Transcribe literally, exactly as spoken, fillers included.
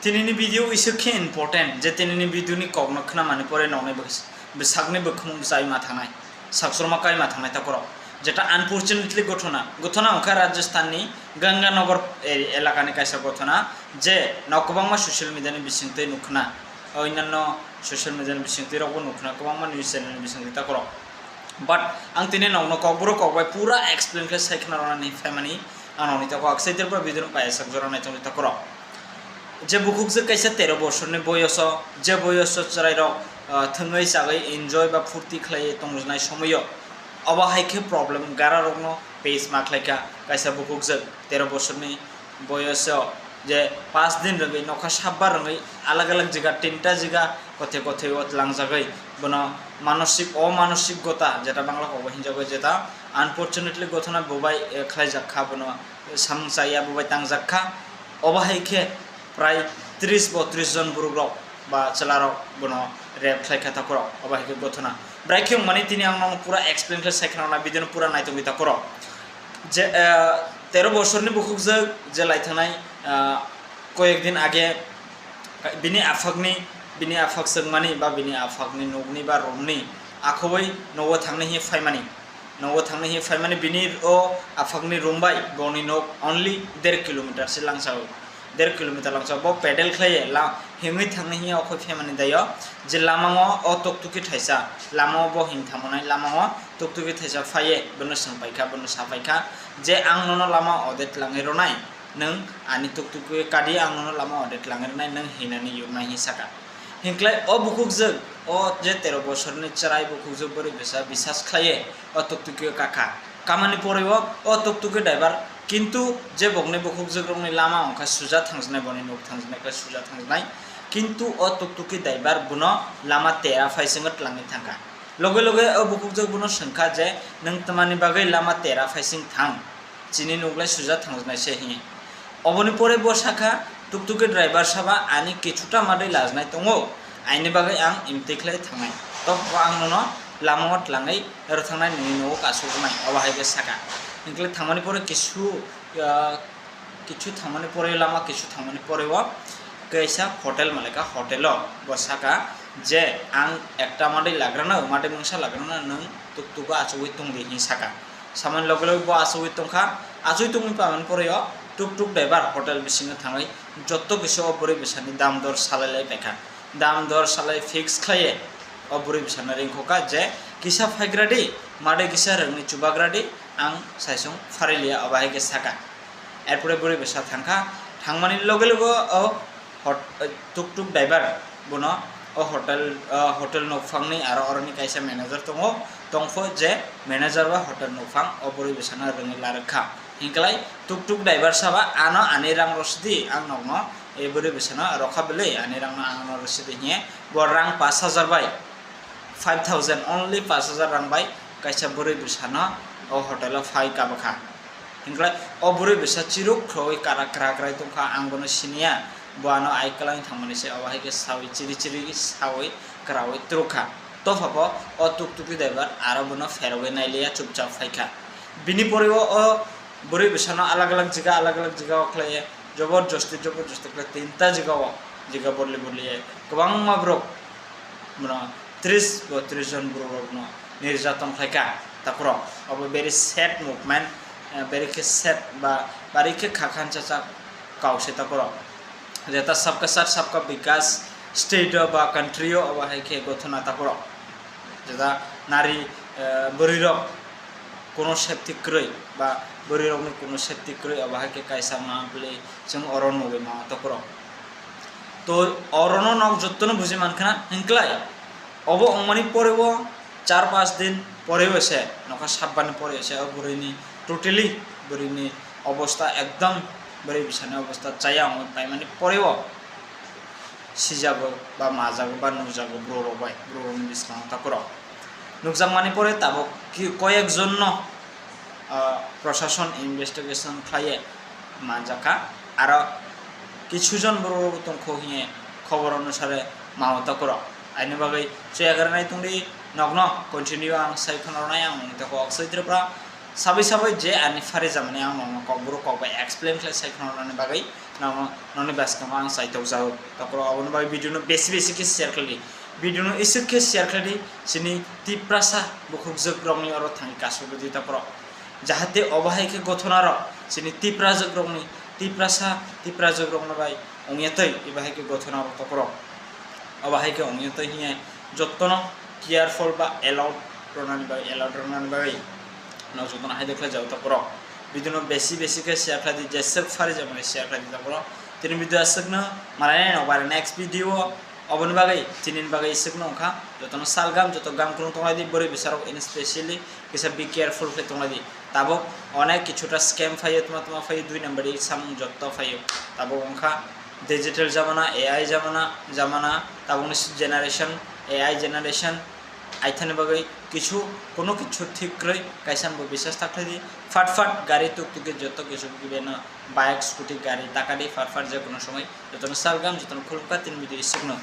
Tinini video isuk khe important, je tinini video ni kok no khna mani pore nokni bwk-, bwsakni bwkhwng bwchai ma thangnai, sakchorma kai ma thangnai takorok. Jeta unfortunately gothona, gothona wngkha Rajasthan ni Ganganagar e-, elaka ni kaisa gothona, je nok kwbangma social media ni bisingtwi nukhna, oinanno social media ni bisingtwi rokbo nukhna, kwbangma news channel ni bisingtwi takorok. But ang tini nokno kokborok kokbai pura explain khe sai khna rwnani phaimani ang nokni tako aksai tirpura video no payasak jora nai tongni takorok. Je bukhukjwk kaisa tero bosorni boyoso, je boyoso chwrairok, ah, thwngwi chagwi enjoy ba phurti khlaiwi tongjwnai somoio, obo hai khe problem gararokno face ma khlaikha kaisa bukhukjwk tero bosorni boyoso je pash din rwgwi nokha sabbar rwgwi alag alag jaga tinta jaga kothe kothe o tlangjagwi bono manosik, omanosik gota jeta Bangla kokbo hinjago jeta unfortunately gothona bobai, eh, khlaijak kha bono samung chaya bobai tangjak kha. Obo hai khe prai tris botris jon borok rok ba chwla rok bono rape khlai kha takorok, obo hai khe gothona. Brai khe wngmani tini ang nono pura explain khe sai khna rwna video no pura naitugwi takorok. Je, eh, tero bosorni bukhukjwk je lai thangnai, eh, koyek din age bini aphakni, bini aphak chwngmani ba bini aphakni nokni ba roomni akhobwi nogo thangna hiya phaimani. Nogo thangna hiya phaimani bini o aphakni room bai boni nok only der kilometer se langsa o. Der kilometer langsa bo pedal khlaiye la himwi thangna hiya okhoi phaimani daio je lama o, o tuktuki thaisa lama o bo him thamonai lama o tuktuki thaisa phaiye bono swng paikha, bono sa paikha je ang nono lama ode tlangwi rwnai, nwng ani tuktuki kadi ang nono lama ode tlangwi rwnai, nwng hinani yuknai hi saka. Hinklai o bukhukjwk, o je tero bosorni chwrai bukhukjwk bwrwi bwsa bisas khlaiye o tuktukio kakha. Kamani porwi o, o tuktuki driver, kintu je bokni bukhukjwk rokni lama wngkha suja thangjwnai, boni nok thangjwnai khe suja thangjwnai, kintu o tuktuki driver bono lama tera phaisingwi tlangwi thangkha. Loge loge o bukhukjwk bono swngkha je, "Nwng twmani bagwi lama tera phaising thang?" Chini nuklai suja thangjwnai se hinwi. Oboni pore bo sakha, "Tuktuki driver saba ani kichuta madai lajnai tongo, aini bagwi ang imtwi khlai thangnai. Tokbo ang nono lama o tlangwi rwthangnai, nini nogo kasuknai," obo hai khe sakha. Hinkhe thangmani pore kisu, ah, kichu thangmani pore lama kisu thangmani pore o kaisa hotel malika, hotel o bo sakha je, "Ang ekta madai lagrana, madai mungsa lagrana, nwng tuktugo achugwi tongdi," hinwi sakha. Samani loge loge bo achugwi tongkha. Achugwi tongwi pamani pore o tuk tuk driver hotel bisingo thangwi jotto kisa o bwrwi bwsani dam dor salai lai paikha. Dam dor salai fix khlaiye o bwrwi bwsano ringkhokha je, "Kisa phaigra di, madai kisa rwngni chubagra di, ang saisung phariliya," obo hai khe sakha. Erpore bwrwi bwsa thangkha, thangmani loge loge o hot-, eh, tuk tuk driver bono o hotel, eh, hotel nokphangni aro oroni kaisa manager tongo, tongpho je manager ba hotel nokphang o bwrwi bwsano rwngwi larwk kha. Hinklai tuk tuk driver saba, "Ano ani rang rw sidi, ang nokno, eh, bwrwi bwsano rokha bwlwi, ani rangno ang ano rw sidi," hiye bo rang pash hajar bai five thousand, only pash hajar rang bai kaisa bwrwi bwsano o hotel o phai kabakha. Hinkhe o bwrwi bwsa chiruk khrowi kara kra krai tongkha, ang bono siniya, bo ano ai kwlangwi thangmani se, obo hai khe sawi chiri chiri sawi krawi twrwkha. Tophapo o tuktuki driver aro bono pherogwi nailiya, chupchap phaikha. Bini pore o, o bwrwi bwsano alag alag jiga, alag alag jiga o khlaiye, jobor josti, jobor josti khlai tinta jiga o, jiga borli borli ye kwbangma borok bono tris bo tris jon borok rokno nirjaton khlaikha takhorok. Obo very sad movement, eh, very khe sad ba bari khe khakhan chachak kau se takhorok. Jeta sabka sat sabka bikas state o ba country o obo hai khe gothona takhorok. Jeta nari, eh, bwrwi rok kuno safety kwrwi ba bwrwi rokni kuno safety kwrwi obo hai khe kaisa ma bwlwi chwng oro nugwi ma takhorok. To orono nok jottono buji mankha na hinklai. Obo wngmani pore o char pash din pore o se, nokha sabbani pore o se o bwrwini totally bwrwini obosta ekdom bwrwi bwsani obosta chaya wngwi paimani pore o sijago ba majago ba nukjago borok rok bai, borok rokni bwskango takhorok. Nukjakmani pore tabuk ki-, koyek jonno, ah, prosason investigation khlaiye manjakha. Aro kichu jon borok rok tongkho hiye khobor onusare mao takhorok. Aini bagwi chuyagra nai tongdi nokno continue ang sai khna rwnai ang nokni takhorok Aksai Tripura. Sabai sabai je ani phari jamani ang nokno kokborok kok bai explain khlai sai khna rwnani bagwi Nangno, noni bwskango ang chaitok jago. Takhorok oboni bagwi video no besi besi khe share khlai di. Video no isuk khe share khlai di. Chini Tiprasa bukhukjwk rokni oro thangwi kasuk rwdi takhorok. Jahate obo hai khe gothona rok chini Tiprajwk rokni, Tiprasa, Tiprajwk rokno bai ongya twi, eba hai khe gothona rok takhorok. Obo hai khe ongya twi hiya jottono careful ba alert rwnani bagwi, alert rwnani bagwi. No jottono hai khe khlai jago takhorok. Video no besi besi khe share khlai di, jeswk phari jamani share khlai di takhorok. Tini video aswkno, malai nai no bare next video o. Oboni bagwi, tinini bagwi isukno wngkha, jotono salgam, joto gam kwrwng tonglai di, bwrwi bwsarok in specially kisa be careful khe tonglai di. Tabuk onek kichuta scam phaio, tma tma phaio, dui number ni samung jotto phaio. Tabuk wngkha digital jamana, A I jamana, jamana, tabukni generation, A I generation, aithani bagwi kichu, kono kichu thik kwrwi, kaisa bo bisas tak khlai di, fat fat gari tuk tuk khe jotto kichu kibeno bike, scooty, gari taka di, fat fat je kono somoi, jotono salgam, jotono khulumkha, tini video isukno.